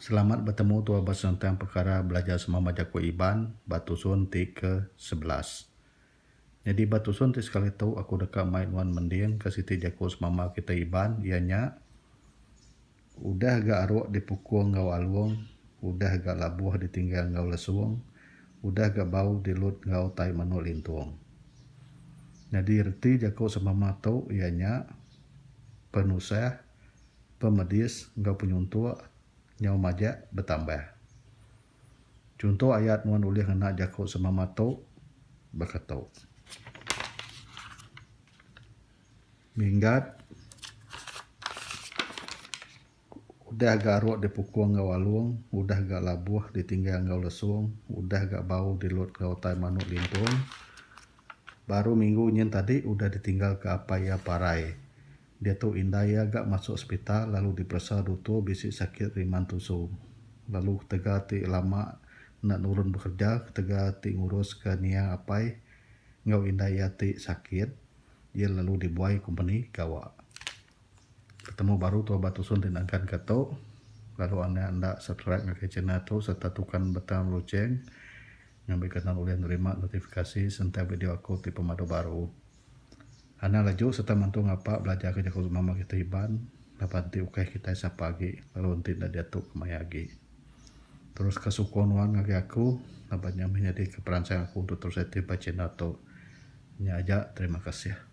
Selamat betemu tua ba senentang pekara belajar semama jaku Iban ba tusun ti ke 11. Nyadi ba tusun ti sekali tu aku deka mai nuan mending ke siti jaku semama kitai Iban iya nya Udah ga aruk dipukung enggau alung, udah ga labuh ditinggang enggau lesung, udah ga bau dilut enggau tai manuk lintung. Nyadi reti jaku semama tu iya nya penusah, pemedis enggau penyuntuk nyau majak betambah. Chunto ayat nuan ulih ngena jaku semama tu baka tu. Minggat udah ga aruk dipukung enggau alung, udah ga labuh ditinggang enggau lesung, udah ga bau dilut enggau tai manuk lintung. Baru minggu nyin tadi udah ditinggalka apai iya parai. Diatu indai iya ga masuk sepital lalu diperesa dutur bisi sakit riman tusu. Lalu ketegal ti lama enda nurun bekereja ketegal ti nguruska niang apai enggau indai iya ti sakit, iya lalu dibuai kompeni gawa. Betemu baru tua ba tusun ti nangkan ka tu lalu anak enda subscribe ngagai channel tu sereta tukan butang loceng ngambika nuan ulih nerima notifikasi sentang video aku ti pemadu baru. Anang laju sereta mantu ngapa belajar ka jaku semama kitai Iban laban enti ukai kitai sapa agi lalu enti enda diatu kemaya agi. Teruska sukung nuan ngagai aku laban nya meh nyadika peransang aku untuk terus aktif ba channel tu. Nya aja terima kasih.